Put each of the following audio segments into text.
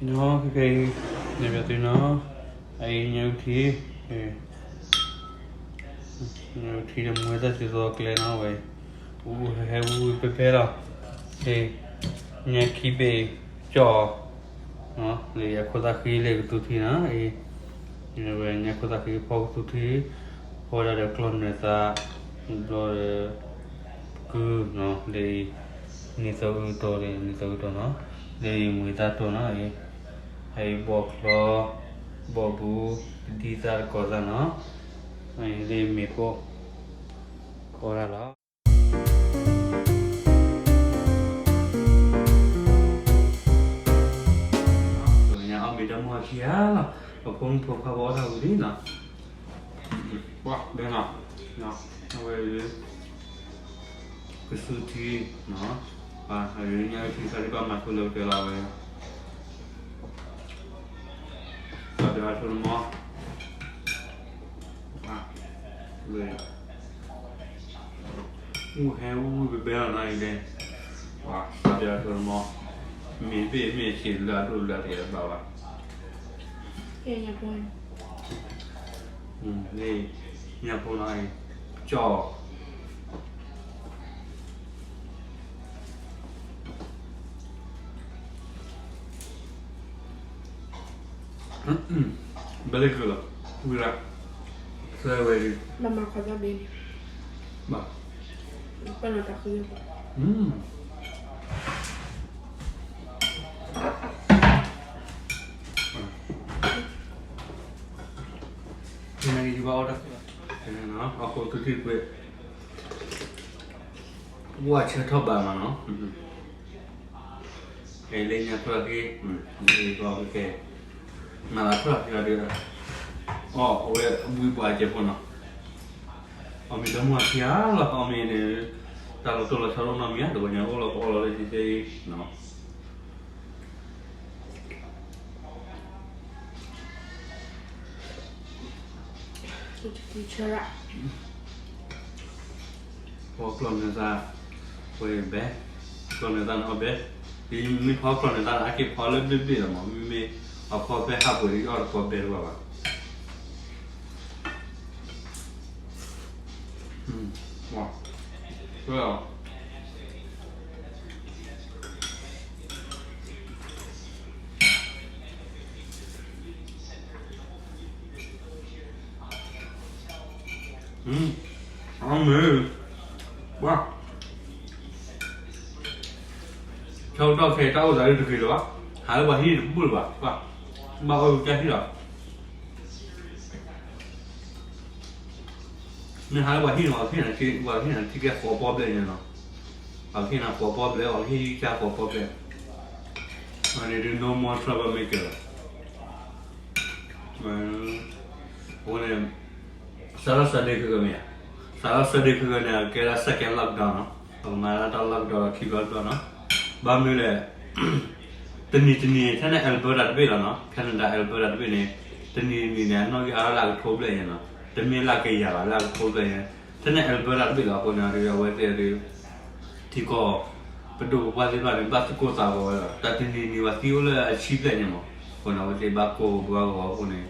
နီၣ် ခဲခဲအံၤ နဲၣ်ပၠးသုနီၣ်, အအံၤညၣ်အုၣ်ထံ, ညၣ်အုၣ်ထံဒီးမူဝဲတၢ်စံၣ်စိၤကျဲနီၣ်ဝဲ, အူအူဟဲဟဲဝံၣ်ဝံၣ်ဖဲဖဲလီၤ, ညၣ်ခံဘ့ၣ်ကၠီၣ်အီၤ, လၢအခိၣ်သၣ်ဃံလၢကသူထံနီၣ်, အဝဲညၣ်ခိၣ်သၣ်ဃံ ဖီကသူထံ, ဖီဝဲဒၣ်ဒီးကျီၢ်နၢၤသး, ဘျီဒီး ကုၢ်နီၣ်, လၢအံၤ နံၣ်သီအုးတီၤ, လၢနံၣ်သီအုးတီၤနီၣ်, လၢအံၤမူၤသၣ်တီၤနီၣ်, အံၤ ဟဲအံၤဘီၣ်ချီ, ဘီၣ်ဘူး, တဒံသၣ်တကီၤသၣ်နီၣ်, လၢအံၤမ့ၢ်ပိၢ်, ကီတၢ်လီၤ. အီၣ်မ့ၤဒီမါဝၤခံဂၤလီၤ, ပဖိမုၣ်ဖိခွါဖိအီၣ်တၢ်ဝံၤလံနီၣ်, ပှၤဘဲနီၣ်, အဝဲ ကသူထံ, ပှၤညၣ်အုၣ်ထံသးဒ်ဘၣ်မၤဆိလၢပတဲလီၤဝဲ, ပှၤဒၢးအဆိလမီၢ်, ဝဲ အူဟဲဝံၣ်ဝံၣ်ဖဲဖဲလီၤနီၣ်အံၤဒဲး, ပှၤသးဒၢးအဆိလမီၢ်, မ့ၢ်ဘ့ၣ်မ့ၢ်ဆံးလၢအဒိၣ်လၢအတဲဘၣ်ဘၣ်, လၢညၣ်ဖိနီၣ်အံၤ, ကၠီၣ် ဘၣ်လၢကလီၤ, ဝံၤလၢ, သၢဝဲဒၣ်, ဘၣ်မၤခီသၣ်ဘ့ၣ်န့ၣ်, ဘၣ်, ပၢၢ်လီၤတၢ်ဃု, နကဘၣ်အီၣ်တၢ်, အဃိသုထံၣ်ကွဲး ဝဲဆၢထီၣ်ဘးမးနီၤ, လၢညါဖျၢၣ်က့ၤ, ကဲ, မၤလၢဖျၢၣ်က့ၤဒီး, အီၣ်အဝဲအဘှံးဘှါကဲဖိနီၤ, အီၣ်မ့ၤဒီမါဝၤခံဂၤလီၤ, အီၣ်မ့ၤန့ၣ်, တၢ်လီၤတိၢ်လီၤဆီတအိၣ်နီတမံၤဧါ, တဂီၤညါအိၣ်လီၤပအီၣ်လီၤလၢကဲကဲအံၤနီၤ. ဖီကျီၢ်နၢၤသၣ်, ဝဲဘဲ, ကျီၢ်နၢၤသၣ်န့ၣ်အီၣ်ဘဲ, ဒ်မ့ၢ်ဖီကျီၢ်နၢၤသၣ်န့ၣ် အက့ၤဖီလၢဘျ့ၣ်ဘျ့ၣ်လီၤမး, မ့မ့ၢ်အဖီဖဲဟးပှဲၤဒ်အီၣ်တပီၢ်ဘဲတဘၣ်ဘၣ်. အီၣ်မ့ၤ, ပှၤ, ဆၢကတီၢ်ခဲအံၤတၢ်အိၣ်သးဒ်တဂ့ၤလၢၤဘၣ်, ဟးလၢပှၤဟံၣ်တဘူၣ်လၢၤဘၣ်, ပှၤ, ဘၣ်အီၣ်ကစၢ်ဟံၣ်လီၤ. မ့ၢ်ဟးလၢပှၤဟံၣ်န့ၣ်, ပှၤဟံၣ်န့ၣ်ထံကဲဃိးပီၣ်ဘျဲၣ်ညါနီၤ, ပှၤဟံၣ်န့ၣ်ဃိးပီၣ်ဘျဲၣ်, ပှၤဟံၣ်ကစၢ်ဃိးပီၣ်ဘျဲၣ်, အန့ၣ်ဒုး no more troublemaker လီၤ. အဃိန့ၣ် စးထီၣ် Sunday ခဲကနံၣ်, စးထီၣ် Sunday ခဲကနံၣ်န့ၣ် ကဲဒၣ် second lockdown နီၤ, ပကမၤဒၣ်တၢ် lockdown ခံဘျီတဘျီနီၤ, ဘၣ်မနုၤလဲၣ်, တနံၤတနံၤ ထဲန့ၣ် Alberta တဘ့ၣ်လီၤနီၤ, Canada Alberta တဘ့ၣ်န့ၣ်, တနံၤတနံၤန့ၣ် အနီၣ်ဂံၢ်အါထီၣ်လၢအကထိဘျဲၣ်ညါနီၤ, တမ့ၢ်လၢအကယၤဘၣ် လၢအကထိဘျဲၣ်ညါ, ထဲန့ၣ် Alberta တဘ့ၣ်လီၤ. အဃိန့ၣ်ဒီး အဝဲသ့ၣ်ဒီး ထံကီၢ် ပဒိၣ်ပပှၢ်သ့ၣ်တဖၣ်န့ၣ် ဘၣ်သကိးသးဂီၤဝဲလီၤ. တၢ်တနံၤနံၤပှၤသံအိၣ်လၢအဆံဘျဲၣ်ညါမး, အဃိန့ၣ် အဝဲသ့ၣ်ဘၣ်ကိးပှၤဂီၤအဃိန့ၣ်,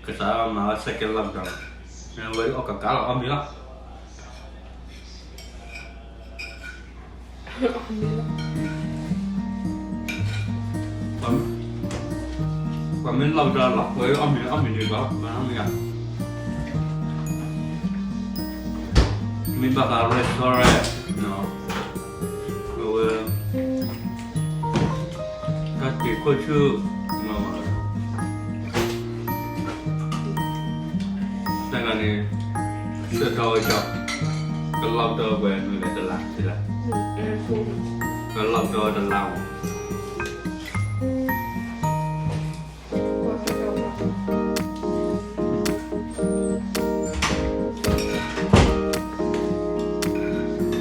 ကစးထီၣ်မၤဝဲ second lockdown, အဝဲအီၣ်ကးကးလီၤ အီၣ်မ့ၤလီၤ. ပှၤမ့ၢ် lockdown လီၤ ဝဲအီၣ်မ့ၤ အီၣ်မ့ၤဒံးဘၣ် မၤမ့ၢ်ဧါ, မ့ၢ်ဘၣ်ဃး restaurant နီၤ, အဝဲ တၢ်တ့ခိၣ်ဆူၣ်, တၢ်ဂၤန့ၣ် စၢၤတီဝဲကၠီ, က lockdown ဝဲမ့ၢ်ဝဲတလါ, တလါ, က lockdown တလါမး.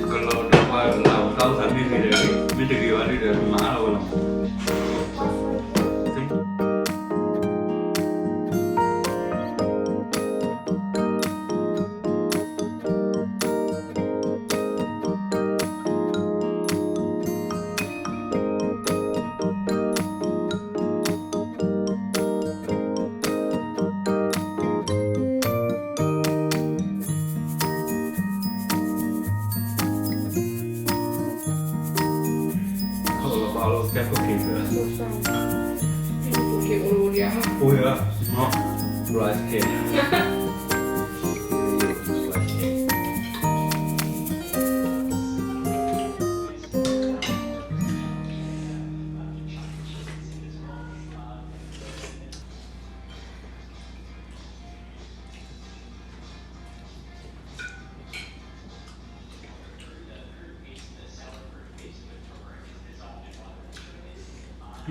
က lockdown ပှၤလၢတၢ်အိၣ်သးမ့ၢ်ဂ့ၤဒီး, မ့ၢ်တဂ့ၤဘၣ်ဒီး မၤအါထီၣ်ဝဲလီၤမး. Rice cake. Rice cake.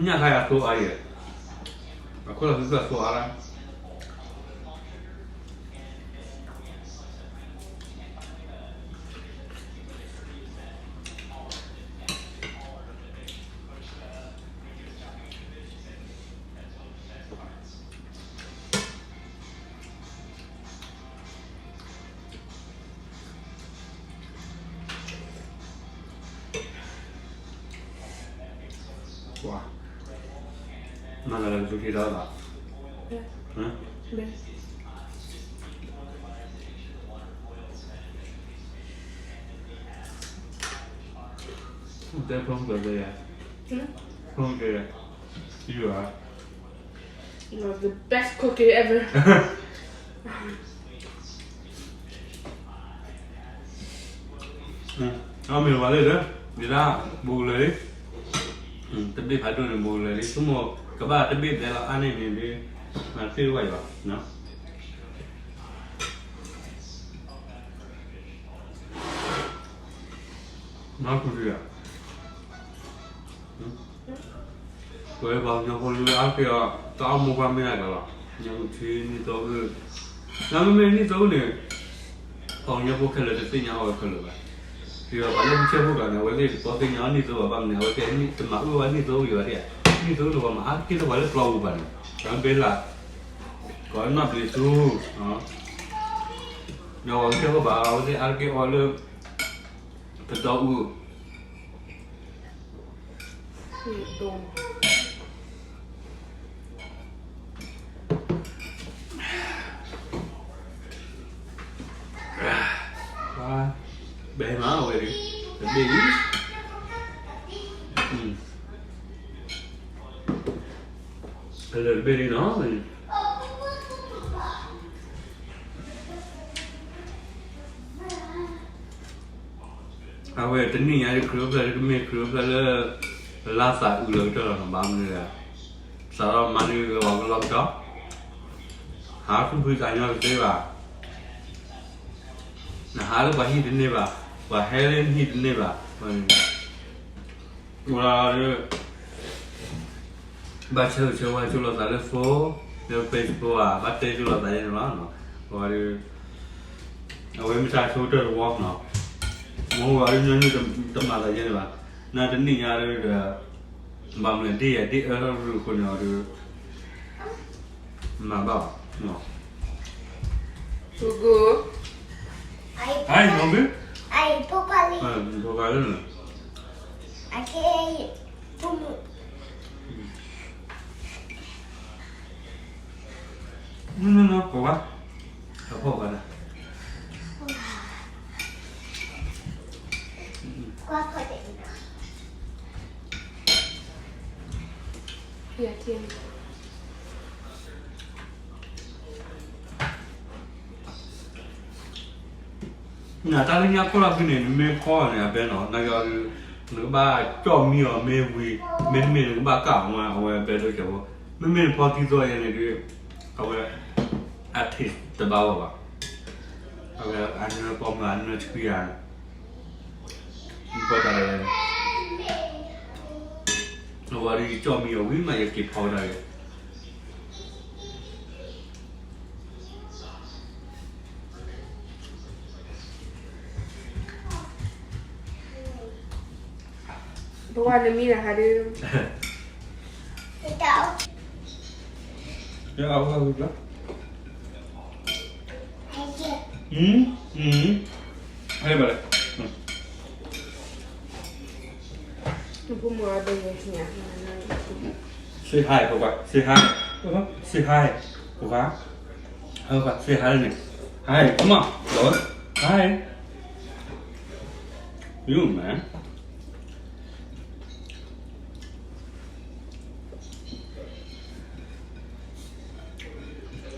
ညၣ်ခါယၤသိအါယဲၢ်, အခိၣ်လီၤသုသၣ်သိအါလၢ မၤလၢကသူၣ်ထံတၢ်ဘၣ်, တဲဖုန်းကဲ, ဖုန်းကဲ, you are the best cook ever. အမ့ၢ်ဝဲလၢ, ဒ်ဒၣ်, ဘူးကလၢာ်လံ, တဘ့ၣ်ဖးဒိၣ်န့ၣ် ဘူးကလၢာ်လံ, ဆိကမိၣ်ကဘၣ်တဘ့ၣ်ဒဲးလီၤအါန့ၢ်န့ၣ်ဒ်, မၤသ့ၣ်တဝဲဘၣ်, မၤကူဒံးဧါ, ပှၤပှၤကညီဖိလၢအါက့ၤအီၤ တၢ်အိၣ်မူပှၤမ့ၢ်ဒၣ်လီၤ, ညၣ်အုၣ်ထံနံၣ်သီအုၣ်, နမ့မ့ၢ်နံၣ်သီအုၣ်န့ၣ်, ပှၤကညီဖိခဲလၢာ်တသ့ၣ်ညါအီၤခဲလၢာ်ဘၣ်, ဒီးပှၤလၢကဆဲးဖိကျါန့ၣ် အဝဲသ့ၣ်တသ့ၣ်ညါအီၤနံၣ်သီဘၣ်, ဘၣ်မနုၤ အဝဲသ့ၣ်တမၤအုၣ်ဝဲနံၣ်သီအုၣ်ယံၤဘၣ်, နံၣ်သီအုၣ်န့ၣ် ပှၤမၤအါက့ၤလၢပှၤလၢပျီပူၤဘၣ်န့ၣ်, ပှၤဘဲလး, ကီးနီၣ်ဘျံးသူ, ဒီးပှၤကဆဲးဖိဘၣ် အဝဲသ့ၣ်အါက့ၤအီၤလၢ ပတီၢ်အူ ဘဲမးဝဲဒၣ်, တဘ့ၣ်လံ, အလၢာ်တဘ့ၣ်လံနီၤ. အဝဲတနံၣ်ညါဒ်ခရံာ်အိၣ်ဖျဲၣ်လၢကမ့ၢ်ခရံာ်အိၣ်ဖျဲၣ်လၢ လါသးအုးလၢကတၢၢ်လီၤနီၤ, ဘၣ်မနုၤလဲၣ်, စးထီၣ်မၤန့ၢ်ဂ့ၤဝဲကလီကတီၢ်, ဟးသူၣ်ဖှံသးညီတသ့ဘၣ်, နဟးလၢပှၤဟံၣ်တန့ၢ်ဘၣ်, ပှၤဟဲလၢနဟံၣ်တန့ၢ်ဘၣ်, အိၣ်လၢ ဘၣ်ဆၢဂ့ၤဆၢဝါဆိလိာ်သးလၢ phone, လၢ Facebook ဧါ, ဘၣ်တဲဆိလိာ်သးယဲန့ၣ်လီၤ. အဝဲဒၣ် အဝဲမ့ၢ်တၢ်ဆိကတၢၢ်တဝီနီၤ, မ့ၢ်ဝဲဒၣ်ညီနုၢ်တမၤသးယဲန့ၣ်ဘၣ်, နတနံၣ်ညါဒီး ဘၣ်မနုၤဒ်ယဒ်အၢထီၣ်ရူၢ်အဃိန့ၣ်ဒီး မၤဘၣ်ဘၣ်. နတၢ်လၢညါခိၣ်လီၤဖဲန့ၣ် နမ့ၢ်ဖီန့ၣ် အဘဲနီၤ, နက, နကဘၣ်ကၠီၣ်မံအီၤမ့ၢ်ဝံၤ, မ့တမ့ၢ်နကဘၣ်ကၣ်အီၤမး အဝဲအဘဲဒိၣ်ကဲးဖိ, မ့မ့ၢ်နဖီသံသိးယဲန့ၣ်ဒီး အဝဲ အ taste တဘၣ်ဝဲဘၣ်, အဝဲအနၢပီမုၢ်အနၢဆှံဧါ, ပီတၢ်လၢ အဝဲဒၣ်ယကၠီၣ်မံအီၤဝံၤမး ယက့ၤဖီဝဲဒၣ်အံၤ ပဝဲနမံနဟးဒုး, ယအဝဲဝံၤဘျီ, ဟဲဘၣ်လဲၣ်, နဖိမုၣ်အဒိယဲၢ်ဆံညါ, say hi ပပှၤ, say hi, say hi ပပှၤ, ဟဲပှၤ say hi န့ၣ်, hi, come on, boy, hi, you man.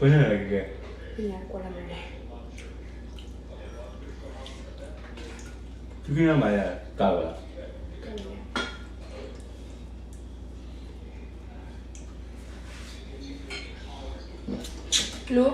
ဝဲန့ၣ်ကဲ, သုကနၣ်မၤယၤတၢ်ဝဲလီၤ. လူ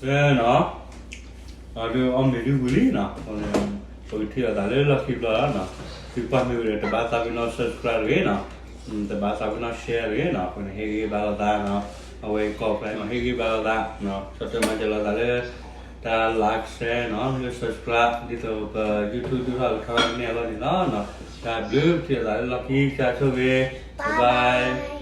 နီၤ, အီၣ်မ့ၤဒုဝံၤလံနီၤ, ပကထံၣ်လိာ်သးလၢလီၢ်ခံဘျီလီၤနီၤ. သုကွၢ်မ့ၢ်ဝံၤဒီး တဘၣ်သးပ့ၤနီၣ် subscribe တဂ့ၤနီၤ, တဘၣ်သးပ့ၤနီၣ် share တဂ့ၤနီၤ. အဃိန့ၣ် ဟ့ၣ်ဂံၢ်ဘါလိာ်သးနီၤ, အဝဲကီၢ်ဖျဲနီၤ ဟ့ၣ်ဂံၢ်ဘါလိာ်သး, ဆီၣ်ထွဲမၤစၢၤလိာ်သးလၢတၢ် like share နီၤ, လၢ subscribe ဒ်သိးပ YouTube ဒုးထီၣ်ကထီၣ်န့ၢ်အလီၢ်န့ၣ်လီၤ. တၢ်ဘျုး ပထံၣ်လိာ်သးလၢလီၢ်ခံ ကၢ်ဆိၣ်ဂ့ၤ, bye bye.